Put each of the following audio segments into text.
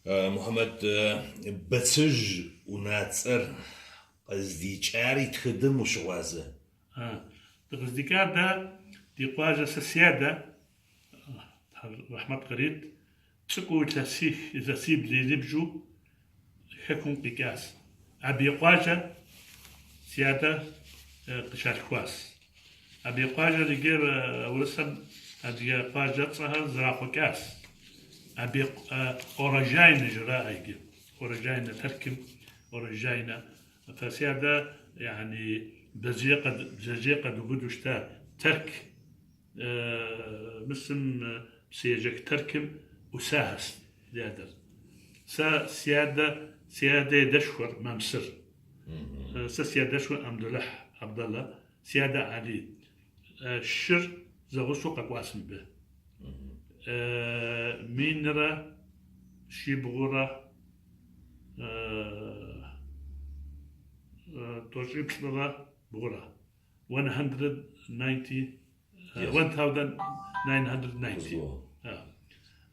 Мухьэмэд, Бэцыжь унацӏэр къыздикӏар и тхыдэм ущыгъуазэ? Дыкъыздикӏар дэ ди къуажэ сэ си адэ, Рахьмэт кърит, цӏыкӏуу илъэсих, илъэсибл и ныбжьу хэкум къикӏащ. Абей къуажэ си адэ къыщалъхуащ. Абей къуажэр иджы урысым адыгэ къуажэцӏэхэр зэрахъуэкӏащ. Абей Урожайнэ жраӏэ иджы. Урожайнэ Тэрчым, Урожайнэ. Фэ си адэ, яни, бдзэжьей къэдубыду щыта Тэрч Мысым псыежэх Тэрчым ӏусахэщ ди адэр. Сэ си адэ, си адэ адэшхуэр Мамсыр. Сэ си адэшхуэр Амдулыхь Абдаллэ, си адэ Али. Шыр зэгъусэу къэкӏуащ мыбы. Минрэ щибгъурэ тӏощӏиплӏрэ бгъурэ. 190 1990.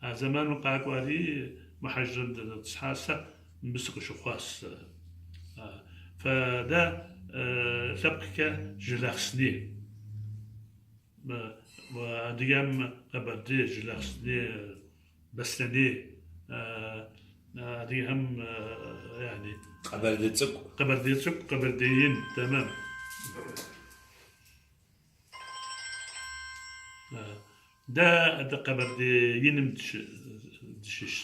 А зэманым къакӏуари Мухьэжырым дыдэтӏысхьа, сэ мыбы сыкъыщыхъуащ. Фэ дэ лъэпкъкӏэ Джылахъстэней. Адыгэм Къэбэрдей, Джылахъстэней, Беслъэней, адыгэхэм яни. Къэбэрдей цӏыкӏу. Къэбэрдей цӏыкӏу, Къэбэрдей ин, тэмэм. Дэ дэ Къэбэрдей иным дыщыщщ.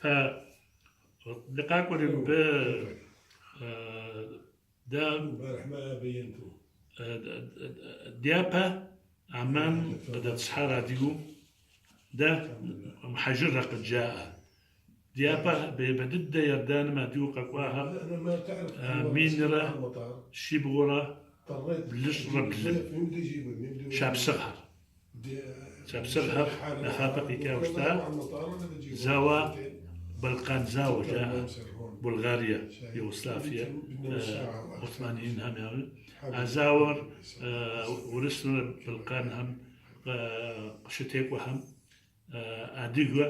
Фэ дыкъакӏуэри мыбы дэ дяпэ Амман къыдэтӏысхьар адыгэу дэ мухьэжыррэ къыджаӏэ. Дяпэ япэ дыдэ Иорданым адыгэу къэкӏуахэр минрэ щибгъурэ блыщӏрэ блым шапсыгъхэр. Шапсыгъхэр нэхъапэ къикӏауэ щыта зауэ Балкан зауэ жаӏэ, Булгарие, Югославие, Осман инхэм я. А зауэр урысымрэ Балканхэм къыщытекӏуэхэм адыгэ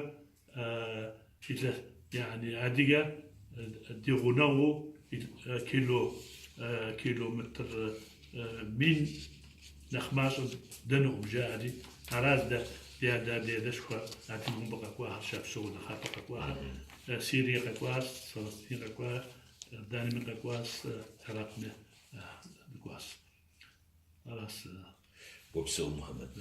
илъэс, яни адыгэ ди гъунэгъуу кило километр мин нэхъ мащӏэ дэнукъым жаӏэри, аращ дэ ди адэ ди адэшхуэ адыгэу мыбы къэкӏуахэр, шапсыгъыу нэхъапэ къэкӏуахэр, Сирие къэкӏуащ, Фалестин къэкӏуащ, Иорданиеми къэкӏуащ, Иракми къэкӏуащ. Аращ. Упсэу, Мухьэмэд.